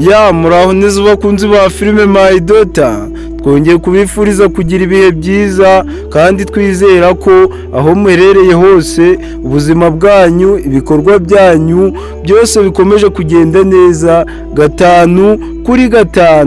Ya, muraho neza bakunzi ba filime My Daughter. Twongeye kubifuriza kugira ibihe byiza kandi twizera ko aho muherereye hose ubuzima bwanyu, ibikorwa byanyu byose bikomeje kugenda neza 5 kuri 5.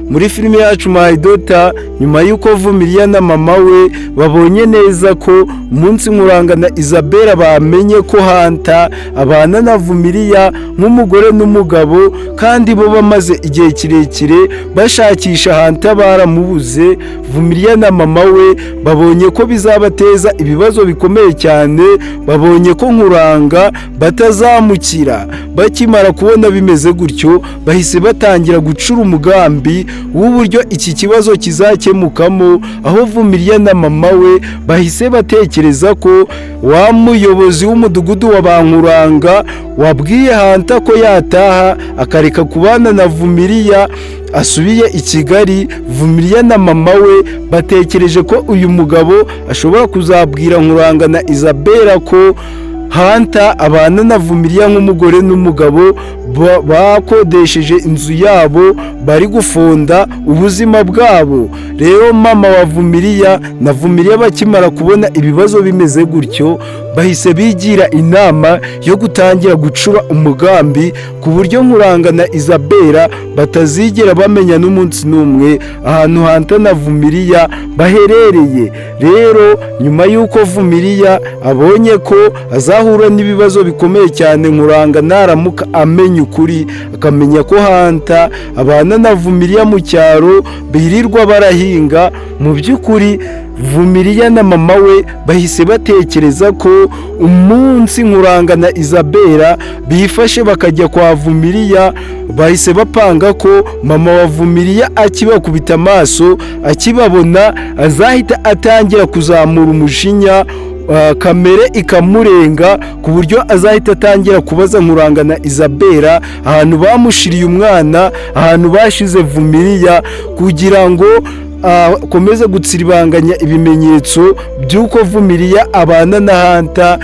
Muri filime yacu My Daughter, nyuma y'uko Vumilia na mama we babonye neza ko umunsi Nkuranga na Isabella bamenye ko Hanta abana na Vumilia nk'umugore n'umugabo, kandi bo bamaze igihe kirekire bashakisha Hanta baramubuze, Vumilia na mama we babonye ko bizabateza ibibazo bikomeye cyane. Babonye ko Nkuranga batazamukira. Bakimara kubona bimeze gutyo, bahise batangira gucura umugambi w'uburyo iki kibazo kizakemukamo, aho Vumilia na mama we bahise batekereza ko wa muyobozi w'umudugudu wa Bankuranga wabwiye Hanta ko yataha akareka kubana na Vumilia asubiye i Kigali. Vumilia na mama we batekereje ko uyu mugabo ashobora kuzabwira Nkuranga na Isabella ko Hanta abana na Vumilia nk'umugore n'umugabo, bakodesheje inzu yabo, bari gufonda ubuzima bwabo. Rero mama wa Vumilia na Vumilia bakimara kubona ibibazo bimeze gutyo, bahise bigira inama yo gutangira gucura umugambi ku buryo Nkuranga na Isabella batazigera bamenya n'umunsi n'umwe ahantu Hanta na Vumilia baherereye. Rero nyuma y'uko Vumilia abonye ko azahura n'ibibazo bikomeye cyane Nkuranga naramuka amenya ukuri, akamenya ko Hanta abana na Vumilia mu cyaro birirwa barahinga, mu by'ukuri Vumilia na mama we bahise batekereza ko umunsi Nkuranga na Isabella bifashe bakajya kwa Vumilia, bahise bapanga ko mama wa Vumilia akibakubita amaso, akibabona, azahita atangira kuzamura umujinya, kamere ikamurenga, ku buryo azahita atangira kubaza Nkuranga na Isabella ahantu bamushiriye umwana, ahantu bashize Vumilia, kugira ngo akomeze gutsiribanganya ibimenyetso by'uko Vumilia abana na Hanta.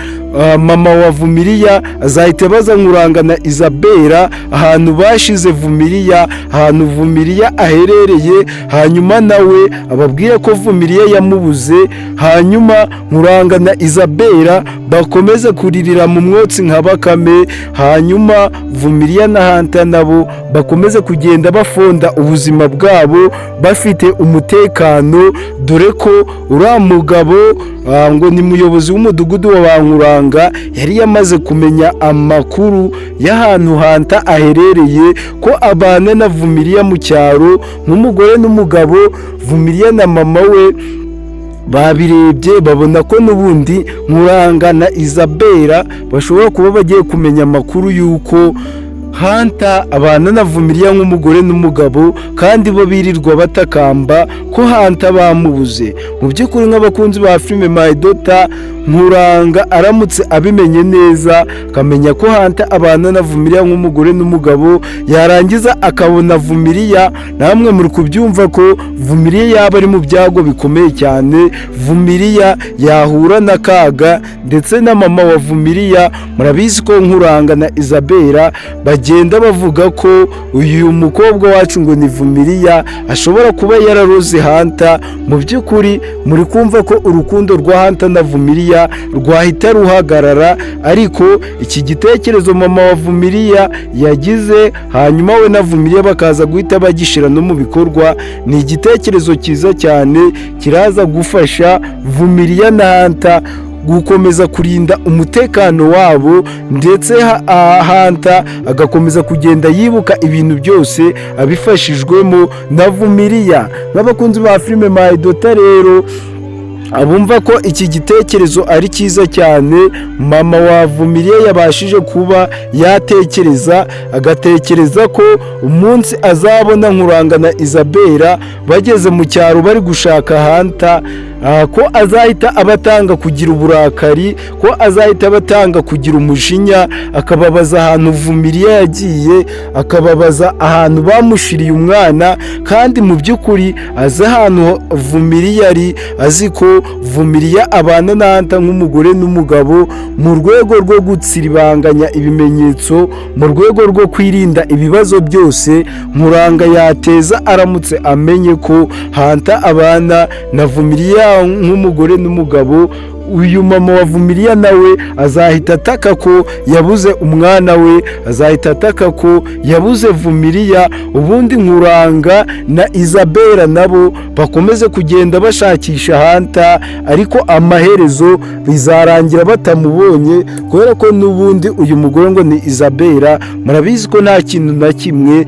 Mama wa Vumilia azahita abaza Nkuranga na Isabella ahantu bashize Vumilia, ahantu Vumilia aherereye, hanyuma nawe ababwire ko Vumilia yamubuze, hanyuma Nkuranga na Isabella bakomeze kuririra mu mwotsi nka Bakame, hanyuma Vumilia na Hanta nabo bakomeze kugenda bafonda ubuzima bwabo bafite umutekano, dore ko uriya mugabo ngo ni muyobozi w'umudugudu wa Bankuranga yari yamaze kumenya amakuru y'ahantu Hanta aherereye, ko abana na Vumilia mu cyaro nk'umugore n'umugabo. Vumilia na mama we babirebye babona ko n'ubundi Nkuranga na Isabella bashobora kuba bagiye kumenya amakuru y'uko Hanta abana na Vumilia nk'umugore n'umugabo, kandi bo birirwa batakamba ko Hanta bamubuze. Mu by'ukuri, nk'abakunzi ba filime My Daughter, Nkuranga aramutse abimenye neza, akamenya ko Hanta abana na Vumilia nk'umugore n'umugabo, yarangiza akabona Vumilia, namwe muri kubyumva ko Vumilia yaba ari mu byago bikomeye cyane. Vumilia yahura n'akaga, ndetse na mama wa Vumilia. Murabizi ko Nkuranga na Isabella bagenda bavuga ko uyu mukobwa wacu ngo ni Vumilia ashobora kuba yararoze Hanta. Mu by'ukuri muri kumva ko urukundo rwa Hanta na Vumilia rwahita ruhagarara. Ariko iki gitekerezo mama wa Vumilia yagize, hanyuma we na Vumilia bakaza guhita bagishyira no mu bikorwa, ni igitekerezo cyiza cyane kiraza gufasha Vumilia na Hanta gukomeza kurinda umutekano wabo, ndetse Hanta agakomeza kugenda yibuka ibintu byose abifashijwemo na Vumilia. Nk'abakunzi ba filime My Daughter rero, abumva ko iki gitekerezo ari cyiza cyane mama wa Vumilia yabashije kuba yatekereza, agatekereza ko umunsi azabona Nkuranga na Isabella bageze mu cyaro bari gushaka Hanta. ko azahita abatanga kugira uburakari, ko azahita abatanga kugira umujinya, akababaza ahantu Vumiriya yagiye, akababaza ahantu bamushiriye umwana, kandi mu by'ukuri azi ahantu Vumiriya ari, azi ko Vumiriya abana na Hunter nk'umugore n'umugabo, mu rwego rwo gutsiribanganya ibimenyetso, mu rwego rwo kwirinda ibibazo byose Nkuranga yateza aramutse amenye ko Hunter abana na Vumiriya nk'umugore n'umugabo. Uyu mama wa Vumiriya nawe azahita ataka ko yabuze umwana we, azahita ataka ko yabuze Vumiriya. Ubundi Nkuranga na Isabella nabo bakomeze kugenda bashakisha Hunter, ariko amaherezo bizarangira batamubonye, kubera ko n'ubundi uyu mugore ngo ni Isabella, murabizi ko nta kintu na kimwe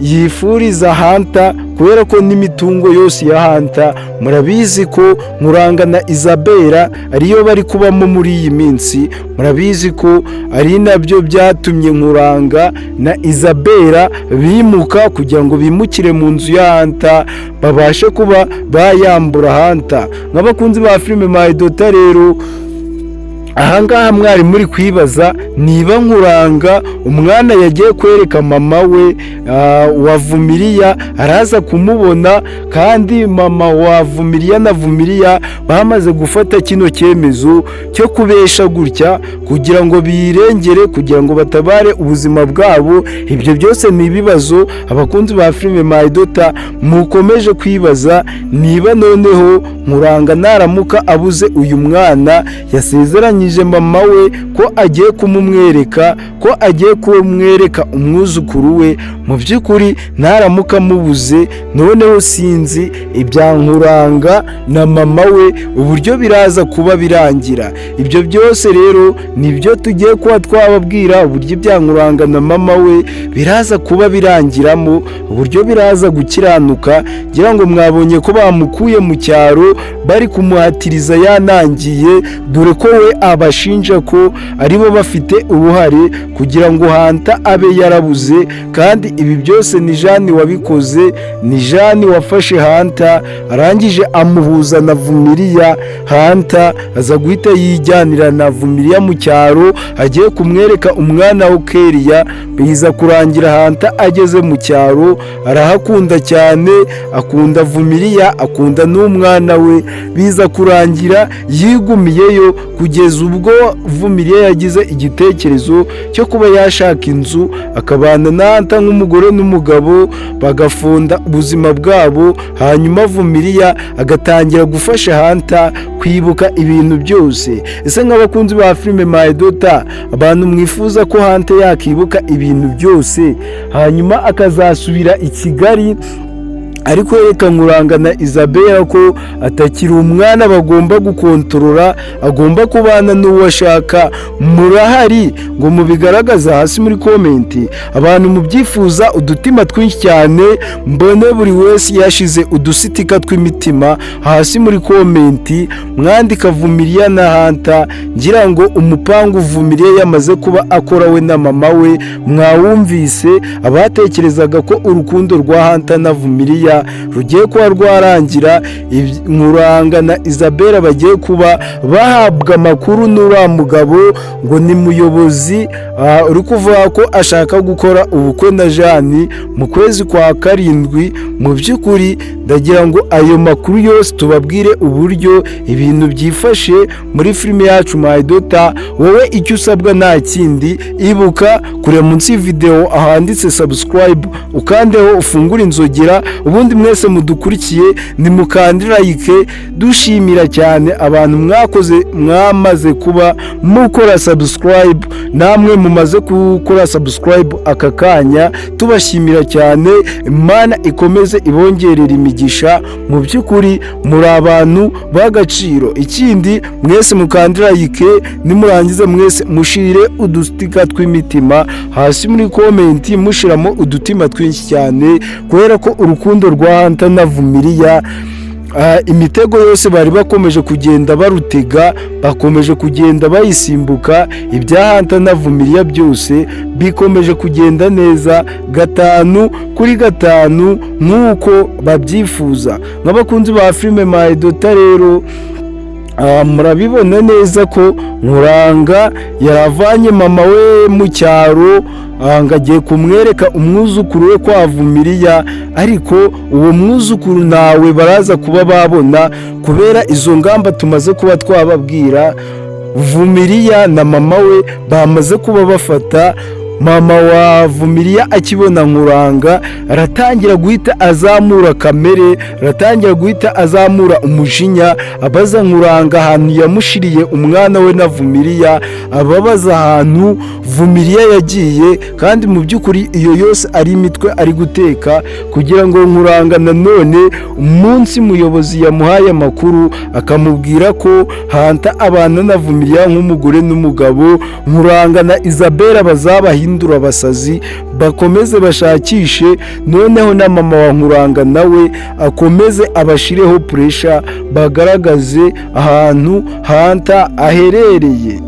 yifuriza Hunter, kubera ko n'imitungo yose ya Hunter murabizi ko Nkuranga na Isabella ariyo bari kubamo muri iyi minsi. Murabizi ko ari nabyo byatumye Nkuranga na Isabella bimuka kugira ngo bimukire mu nzu ya Hunter, babashe kuba bayambura Hunter. Nk'abakunzi ba filime My Daughter rero, ahangaha mwari muri kwibaza niba Nkuranga umwana yagiye kwereka mama we wa Vumiriya araza kumubona, kandi mama wa Vumiriya na Vumiriya bamaze gufata kino cyemezo cyo kubesha gutya kugira ngo birengere, kugira ngo batabare ubuzima bwabo. Ibyo byose ni ibibazo abakunzi ba filime My Daughter mukomeje kwibaza, niba noneho Nkuranga naramuka abuze uyu mwana yasezeranyije mama we ko agiye kumumwereka, ko agiye kumwereka umwuzukuru we, mu by'ukuri naramuka amubuze, noneho sinzi ibya Nkuranga na mama we uburyo biraza kuba birangira. Ibyo byose rero nibyo tugiye kuba twababwira, uburyo ibya Nkuranga na mama we biraza kuba birangiramo, uburyo biraza gukiranuka. Ngira ngo mwabonye ko bamukuye mu cyaro bari kumuhatiriza yanangiye, dore ko we abashinja ko aribo bafite uruhare kugira ngo Hunter abe yarabuze, kandi ibi byose ni Jani wabikoze, ni Jani wafashe Hunter arangije amuhuza na Vumiriya. Hunter aza guhita yijyanira na Vumiriya mu cyaro agiye kumwereka umwana we Keriya. Biza kurangira Hunter ageze mu cyaro arahakunda cyane, akunda Vumiriya, akunda n'umwana we. Biza kurangira yigumiyeyo kugeza ubwo Vumiriya yagize igitekerezo cyo kuba yashaka inzu akabana na Hunter nk'umugore n'umugabo, bagafunda ubuzima bwabo. Hanyuma Vumiriya agatangira gufasha Hunter kwibuka ibintu byose. Ese nk'abakunzi ba filime My Daughter, abantu mwifuza ko Hunter yakibuka ibintu byose hanyuma akazasubira i Kigali ariko reka Nkuranga na Isabella ko atakiri umwana bagomba gukontorora, agomba kubana n'uwo ashaka, murahari ngo mubigaragaze hasi muri comment. Abantu mubyifuza, udutima twinshi cyane, mbone buri wese yashize udusticker tw'imitima hasi muri comment, mwandika Vumiriya na Hunter. Ngira ngo umupangu Vumiriya yamaze kuba akora we na mama we mwawumvise. Abatekerezaga ko urukundo rwa Hunter na Vumiriya rugiye kuba rwarangira, Nkuranga na Isabella bagiye kuba bahabwa amakuru n'uriya mugabo ngo ni muyobozi uri kuvuga ko ashaka gukora ubukwe na Jani mu kwezi kwa 7. Mu by'ukuri ndagira ngo ayo makuru yose tubabwire uburyo ibintu byifashe muri filime yacu My Daughter. Wowe icyo usabwa nta kindi, ibuka kureba munsi y'ividewo ahanditse subscribe, ukandeho ufungure inzogera. Ubundi mwese mudukurikiye nimukande like. Dushimira cyane abantu mwakoze, mwamaze kuba mukora subscribe, namwe mumaze gukora subscribe aka kanya, tubashimira cyane. Imana ikomeze ibongerera imigisha, mu by'ukuri muri abantu b'agaciro. Ikindi, mwese mukandira like, nimurangiza mwese mushire udusticker tw'imitima hasi muri comment, mushiramo udutima twinshi cyane, kubera ko urukundo rwa Hunter na Vumiriya Imitego yose bari bakomeje kugenda barutega, bakomeje kugenda bayisimbuka. Ibya Hunter na Vumilia byose bikomeje kugenda neza 5 kuri 5 nk'uko babyifuza. Nk'abakunzi ba filime My Daughter rero, murabibona neza ko Nkuranga yaravanye mama we mu cyaro, ngo agiye kumwereka umwuzukuru we kwa Vumilia, ariko uwo mwuzukuru ntawe baraza kuba babona kubera izo ngamba tumaze kuba twababwira. Vumilia na mama we bamaze kuba bafata. Mama wa Vumilia akibona Nkuranga aratangira guhita azamura kamere, aratangira guhita azamura umujinya, abaza Nkuranga ahantu yamushiriye umwana we na Vumilia, ababaza ahantu Vumilia yagiye, kandi mu by'ukuri iyo yose ari imitwe ari guteka kugira ngo Nkuranga nanone umunsi muyobozi yamuhaye amakuru akamubwira ko Hunter abana na Vumilia nk'umugore n'umugabo, Nkuranga na Isabella bazabahindura abasazi, bakomeze bashakishe. Noneho na mama wa Nkuranga nawe akomeze abashireho pressure, bagaragaze ahantu Hunter aherereye.